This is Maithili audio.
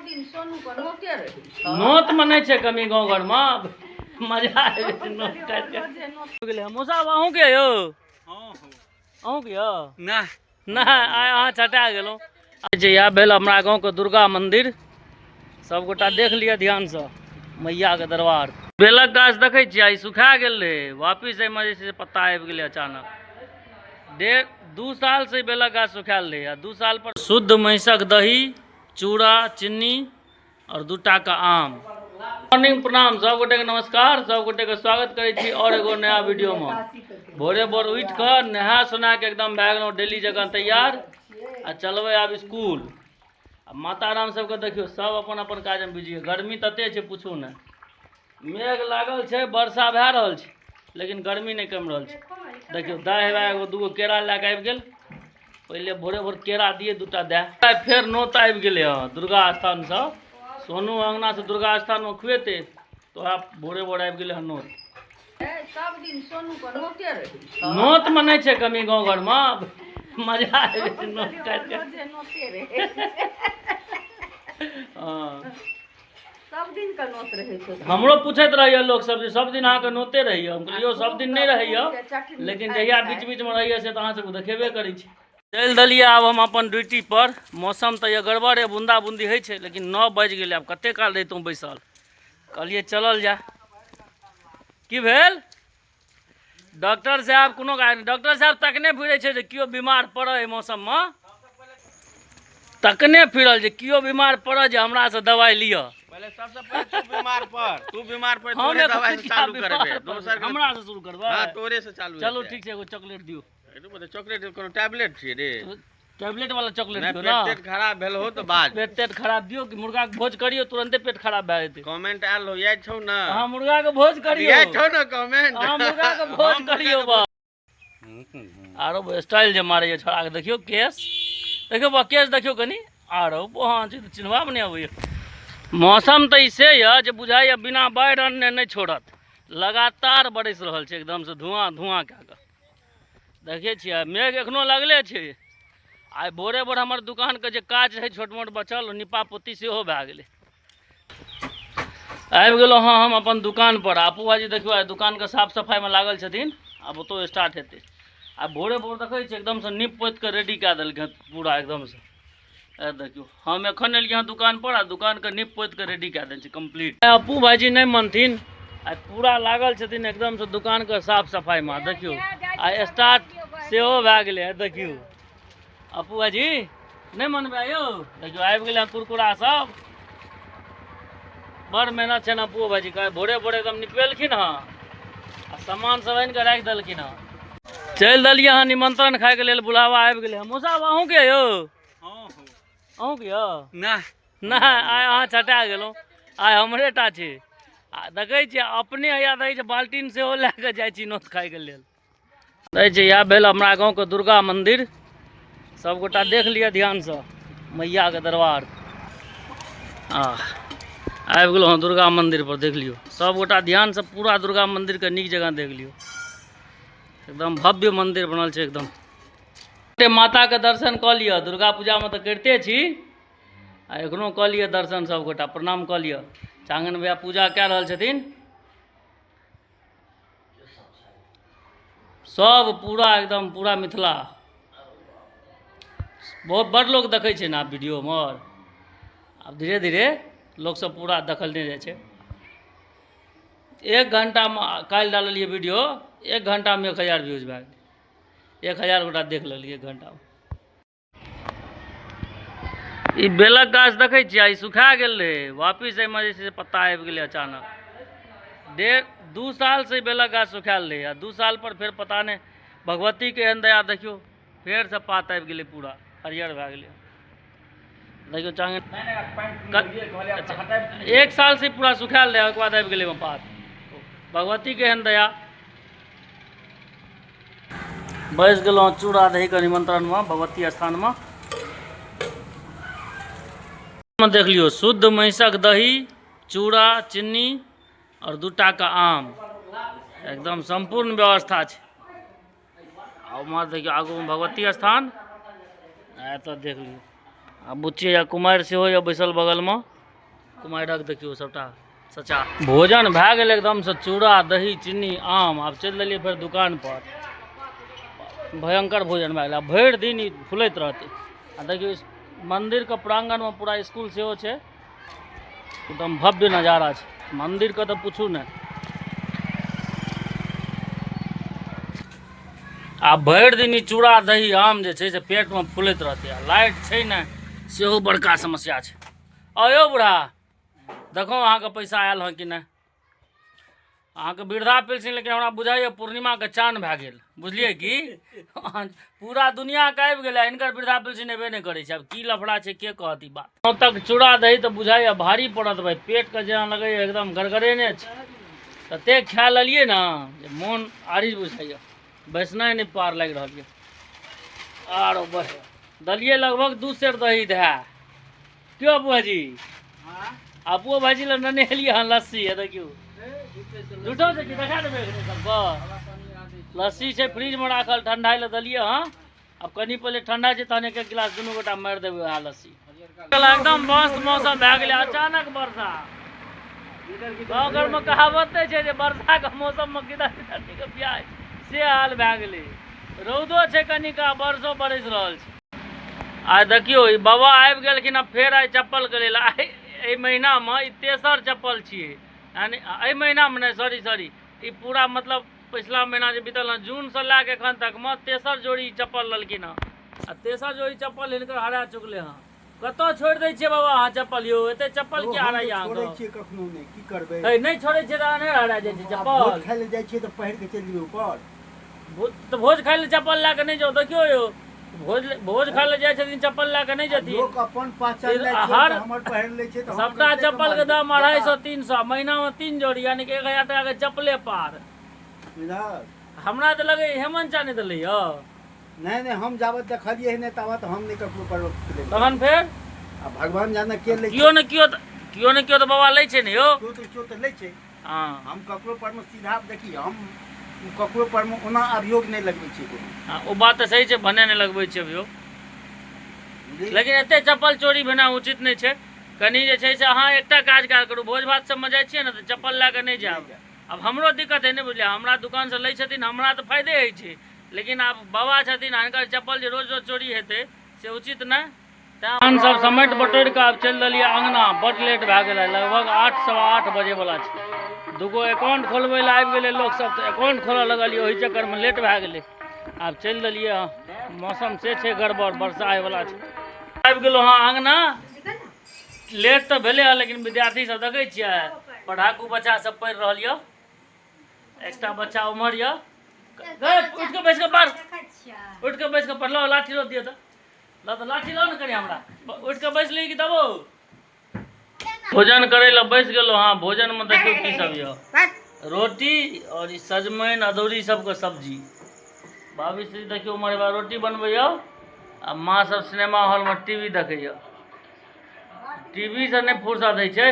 दिन सोनू के नोते रहै छै। नोत मे नहि छै कमी गाँव घरमे, मजा आबि जाइ छै नोत काटि कऽ। रोजे नोत। गेलै मौसा, अहूँके यौ? अहूँके यौ? ना। नहि, आइ अहाँ छटा गेलहुँ जे। इएह भेल हमरा गाँवके दुर्गा मंदिर, सबगोटा देख लिअ ध्यानसँ मैयाके दरबार। बेलक गाछ देखै छियै, आइ सुखा गेल रहै, वापिस एहिमे जे छै से पत्ता आबि गेलै अचानक। 1.5-2 सालसँ ई बेलक गाछ सुखायल रहै आ 2 साल पर। शुद्ध महिषक दही, चूड़ा, चीनी आओर 2 टाके आम। मॉर्निंग, प्रणाम सब गोटेके, नमस्कार सब गोटेके, स्वागत करै छी आओर एगो नया वीडियोमे। भोरे भोर उठि कऽ नहा सोना के एकदम भए गेलहुँ डेली जकाँ तैयार आ चलबै आब स्कूल। आ माता राम सबके देखियौ, सब अपन अपन काजमे बिजी। गर्मी तते छै पूछू नहि, मेघ लागल छै, वर्षा भए रहल छै, लेकिन गर्मी नहि कमि रहल छै। देखियौ, दाइ हेबा एगो दूगो केरा लए कऽ आबि गेल। पहिले भोरे भोर केरा दिए दूटा दए। फेर नोत आबि गेलै हँ दुर्गा स्थानसँ, सोनू अङ्गनासँ दुर्गा स्थानमे खुएतै तऽ वएह भोरे भोर आबि गेलै हँ नोत। सब दिन सोनू के नोते रहै छै। नोतमे नहि छै कमी गाँव घरमे, मजा आबि जाइ छै नोत काटि कऽ। रोजे नोते रहै छै। हँ। सब दिन के नोत रहै छै। हमरो पूछैत रहैया लोक सब जे सब दिन अहाँके नोते रहैया। हम कहलियै सब दिन नहि रहैया, लेकिन जहिया बीच बीचमे रहैया से तऽ अहाँ सबके देखेबे करै छी। चलि देलियै आब हम अपन ड्यूटी पर। मौसम तऽ यऽ गड़बड़ यऽ, बूंदा बूंदी होइ छै, लेकिन 9 बाजि गेलै, आब कते काल रहितहुँ बैसल? कहलियै चलल जाय। की भेल डॉक्टर साहब? कोनो काज नहि। डॉक्टर साहब तकने फिरै छै जे केओ बीमार पड़ै एहि मौसममे, तकने फिरल जे केओ बीमार पड़ै जे हमरासँ दवाइ लिअ। पहिले सबसे पहिले तू बीमार पर, तू बीमार पर, हम तोरे एखन दवाई से किया चालू बीमार करबे पड़बै? दोसर के। हमरासँ शुरू करबै? हां, तोरे से चालू चलू हेतै। ठीक छै, एगो चॉकलेट दियौ। एगो बोले चॉकलेट कोनो टैबलेट छियै रे? टैबलेट वाला चॉकलेट नहि दियौ पेट ना। तेट खराब भेल हो तऽ बाज। पेट तेट खराब दियौ कि मुर्गा के भोज करियौ, तुरंते पेट खराब भए जेतै। कमेंट आयल हो, याद छौ ना? अहाँ मुर्गा के भोज करियौ। याद छौ ना कमेंट? अहाँ मुर्गा के भोज हम मुर्गा करियौ के बा। आरो स्टाइल जे मारैए छोड़ाके, देखियौ केस, देखियौ बा केस, देखियौ कनि। आरो वहाँ छै तऽ चिन्हबामे नहि अबैए। मौसम तऽ ई से यऽ जे बुझाइए बिना बाढ़ि अनने नहि छोड़त। लगातार बरसि रहल छै एकदमसँ धुआँ धुआँ कए कऽ। देखै छियै, मेघ एखनो लगले छै। आइ भोरे भोर हमर दोकानके जे काज रहै छोट मोट बचल, निपा पोती सेहो भए गेलै। आबि गेलहुँ हँ हम अपन दोकानपर। आपू भाजी देखियौ, आइ दोकानके साफ सफाइमे लागल छथिन, आब ओतौ स्टार्ट हेतै। आ भोरे भोर देखै छियै एकदमसँ नीप पोति कऽ रेडी कए देलकै हँ पूरा एकदमसँ। देखियौ, हम एखन एलियै हँ दोकानपर आ दोकानके नीप पोति कऽ रेडी कए देने छै कम्प्लीट। अपू भाईजी नहि मनथिन, आइ पूरा लागल छथिन एकदमसँ दोकानके साफ सफाइमे। देखियौ, आ स्टार्ट सेहो भए गेलै। देखियौ, अपू भाईजी नहि मनबै यौ। देखियौ, आबि गेलै हँ कुरकुरा सब। बड़ मेहनत छै ने अपू भाईजीके, भोरे भोरे एकदम निपेलखिन हँ आ सामान सब आनि कऽ राखि देलखिन हँ। चलि देलियै हँ निमंत्रण खायके लेल, बुलावा आबि गेलै हँ। मौसा, अहूँके यौ? अहूँके यौ? ना। नहि, आइ अहाँ छटा गेलहुँ, आइ हमरे टा छै। आ देखै छियै, अपने हैया देखै छियै, बाल्टीन सेहो लए कऽ जाइ छी नोत खायके लेल। देखै छियै, इएह भेल हमरा गाँवके दुर्गा मन्दिर, सबगोटा देख लिअ ध्यानसँ मैयाके दरबार। आ आबि गेलहुँ हँ दुर्गा मन्दिर पर, देख लियौ सबगोटा ध्यानसँ पूरा दुर्गा मन्दिरके नीक जकाँ देख लियौ। एकदम भव्य मन्दिर बनल छै एकदम। माताके दर्शन कऽ लिअ, दुर्गा पूजामे तऽ करिते छी, आ एखनो कऽ लिअ दर्शन, सबगोटा प्रणाम कऽ लिअ। चाँगन भैया पूजा कए रहल छथिन। सब पूरा एकदम पूरा मिथिला बहुत बड़ लोक देखै छै ने आब वीडियो हमर। आब धीरे धीरे लोकसब पूरा देखल नहि जाइ छै। 1 घंटामे काल्हि डाललियै वीडियो, 1 घंटामे 1000 व्यूज भए गेलै, 1000 गोटा देख लेलियै 1 घंटामे। ई बेलक गाछ देखै छियै, ई सुखा गेल रहै, वापिस एहिमे जे छै से पत्ता आबि गेलै अचानक। 1.5-2 सालसँ ई बेलक गाछ सुखायल रहै आ 2 साल पर फेर पता नहि भगवतीके एहन दया, देखियौ फेरसँ पात आबि गेलै, पूरा हरियर भए गेलै। देखियौ चांगे, 1 सालसँ पूरा सुखायल रहै, ओहिके बाद आबि गेलै एहिमे पात। भगवतीके एहन दया। बैस गेलहुँ चूड़ा दहीके निमंत्रणमे भगवती स्थानमे। देख लियौ, शुद्ध महिषक दही, चूड़ा, चीनी आओर 2 टाके आम, एकदम सम्पूर्ण व्यवस्था छै। आ उम्हर देखियौ आगूमे भगवती स्थान, आ एतऽ देख लियौ। आ बुच्ची या कुमारि सेहो यऽ बैसल बगलमे। कुमारिक देखियौ सबटा सचा भोजन भए गेल एकदमसँ चूड़ा दही चीनी आम। आब चलि देलियै फेर दुकान पर। भयंकर भोजन भए गेल। आब भरि दिन ई फुलैत रहतै। आ देखियौ मन्दिरके प्राङ्गणमे पूरा स्कूल सेहो छै, एकदम भव्य नजारा छै मन्दिरके, तऽ पूछू नहि। आ भरि दिन ई चूड़ा दही आम जे छै से पेटमे फुलैत रहतै। आ लाइट छै नहि, सेहो बड़का समस्या छै। अयौ बूढ़ा, देखो अहाँके पैसा आयल हँ कि नहि अहाँके वृद्धा पेंशन। लेकिन हमरा बुझाइए पूर्णिमाके चान भए गेल, बुझलियै कि पूरा दुनिआके आबि गेलै, हिनकर वृद्धा पेंशन एबे नहि करै छै। आब की लफड़ा छै, के कहत ई बात। तक चूड़ा दही तऽ बुझाइए भारी पड़त भाइ, पेटके जेना लगैए एकदम गड़गड़ेने छै। ततेक खा लेलियै ने जे मोन आरिज बुझाइए, बैसनाइ नहि पार लागि रहल यऽ। आरो बस देलियै लगभग 2 सेर दही धए। क्यों बुआ जी, अपुओ भाजी लए नेने एलियै हन लस्सी। हे देखियौ, झूठो छै कि देखा देबै एखने सबके। लस्सी छै फ्रिजमे राखल, ठंडाइ लए देलियै हँ। आब कनि पहिले ठंडा छै तहन एक एक गिलास दुनू गोटा मारि देबै वएह लस्सी। एकदम मस्त मौसम भए गेलै, अचानक वर्षा। गाँव घरमे कहावत नहि छै जे वर्षाके मौसममे किधर किधर के प्याज, से हाल भए गेलै। रौदो छै कनिक आ वर्षो बरसि रहल छै। आ देखियौ ई बाबा आबि गेलखिन आ फेर आइ चप्पलके लेल। आइ एहि महीनामे ई तेसर चप्पल छियै, यानी एहि महीनामे नहि, सॉरी सॉरी, ई पूरा मतलब पिछला महीना जे बीतल हँ, जूनसँ लए कऽ एखन तकमे तेसर जोड़ी ई चप्पल लेलखिन हँ। आ तेसर जोड़ी चप्पल हिनकर हरा चुकलै हँ। कतऽ छोड़ि दै छियै बाबा अहाँ चप्पल यौ? एते चप्पल किया हराइए छोड़ै अहाँके? छियै कखनो नहि, की करबै। हे, नहि छोड़ै छियै तऽ अनेर हरा जाइ छै आब चप्पल। भोज खाय लए जाइ छियै तऽ पहिर कऽ चलि जेबै ऊपर। तऽ भोज खाय लए चप्पल लए कऽ नहि जाउ। देखियौ यौ, भोज खाय लए जाइ छथिन, चप्पल लए कऽ नहि जेथिन। लोक अपन पहचान लै छै, हर तऽ हमर पहिर लै छै तऽ हम सबटा कतेक चप्पल के मानबै? दाम 250 300, महीना में 3 जोड़ी, यानी कि 1000 टाका के चप्पले पार। बुझलहक? हमरा तऽ लगै हेमंत चा नहि देलै यौ। नहि नहि, हम जाबत देखलियै नहि ताबत हम नहि ककरो पर क्लेम। तहन फेर आ भगवान जाने के लै। केओ ने केओ तऽ, केओ ने केओ तऽ बाबा लै छै ने यौ। केओ तऽ, केओ तऽ लै छै। हँ, हम ककरो पर मे सीधा देखी, हम ककरो पर मे ओना अभियोग नहि लगबै छियै कोनो। हँ, ओ बात तऽ सही छै, भने नहि लगबै छै अभियोग। बुझलियै? लेकिन एते चप्पल चोरी भेनाइ उचित नहि छै। कनि जे छै से अहाँ एकटा काज कयल करू, भोज भात सबमे जाइ छियै ने तऽ चप्पल लए कऽ नहि जायब। आब हमरो दिक्कत हइ ने, बुझलियै? हमरा दुकानसँ लै छथिन, हमरा तऽ फायदे होइ छै, लेकिन आब बाबा छथिन, हुनकर चप्पल जे रोज रोज चोरी हेतै से उचित नहि। तैँ हम सब समेट बटोरि कऽ आब चलि देलियै अङ्गना। बड लेट भए गेलै, लगभग 8 8:15 बजेवला छै। दूगो अकाउंट खोलबै लए आबि गेलै लोकसब तऽ अकाउंट खोलऽ लगलियै, ओहि चक्करमे लेट भए गेलै। आब चलि देलियै हँ। मौसम से छै गड़बड़, वर्षा होइवला छै। आबि गेलहुँ हँ अङ्गना। लेट तऽ भेलै हँ, लेकिन विद्यार्थी सब देखै छियै, पढ़ाकू बच्चा सब पढ़ि रहल यऽ। एकटा बच्चा उम्हर यऽ। उठि कऽ बैस कऽ पढ़, उठि कऽ बैस कऽ पढ़। लऽ लाठी लऽ दिअ तऽ, लऽ तऽ लाठी लऽ ने कनि हमरा। उठि कऽ बैस ली कि देबौ? भोजन करै लए बैस गेलहुँ हँ। भोजनमे देखियौ की सब यऽ, रोटी और ई सजमनि अदौरी सबके सब्जी। भाभी श्री देखियौ उम्हर रोटी बनबैया आ माँ सब सिनेमा हॉलमे टीवी देखैया। टीवी से नहि फुर्सत होइ छै।